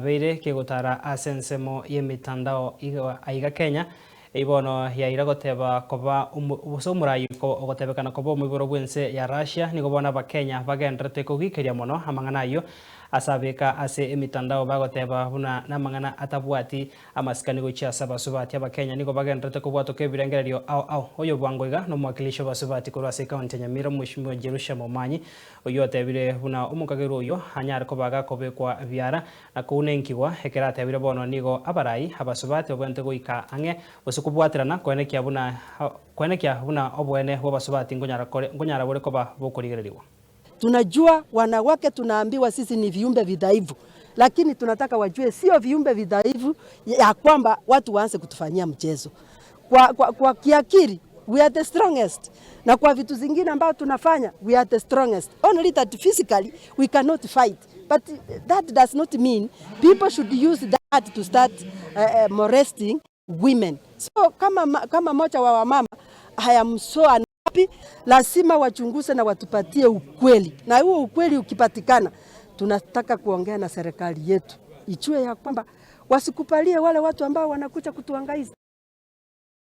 Yabeire kegotara ase ensemo y'emitandao aiga Kenya, eyio bono yaira goteba koba gose omorai ogotebekana koba omoiboro bw'ense ya Russia. Nigo bono Abakenya bagendererete kogikeria mono amang'ana ayio ase abeka ase emitandao bagoteba buna namang'ana atabwati amasikani gochia ase abasubati. Abakenya nigo bagendererete kobwatoka ebirengererio ao ao. Oyo bwango iga nomwakilishi obasubati korwa ase ekaunti ya Nyamira Omweshimiwa Jerusha Momanyi oyio otebire buna omokagerwa oyio anyare koba gakobekwa biara na kounenkigwa ekero atebire bono nigo abarai abasubati babwenerete goika ang'e gose kobwaterana koenekia buna koenekia buna oboene bw'abasubati nkonyara kore nkonyara bore koba bokorigererigwa. Tunajua wanawake tunaambiwa sisi ni viumbe vidhaifu, lakini tunataka wajue sio viumbe vidhaifu ya kwamba watu waanze kutufanyia mchezo. Kwa kiakili we are the strongest, na kwa vitu zingine ambao tunafanya we are the strongest. Only that physically we cannot fight, but that does not mean people should use that to start molesting women. So kama moja wa wamama, I am so unhappy. Lazima wachunguze na watupatie ukweli, na huo ukweli ukipatikana, tunataka kuongea na serikali yetu ijue ya kwamba wasikubalie wale watu ambao wanakuja kutuangaiza.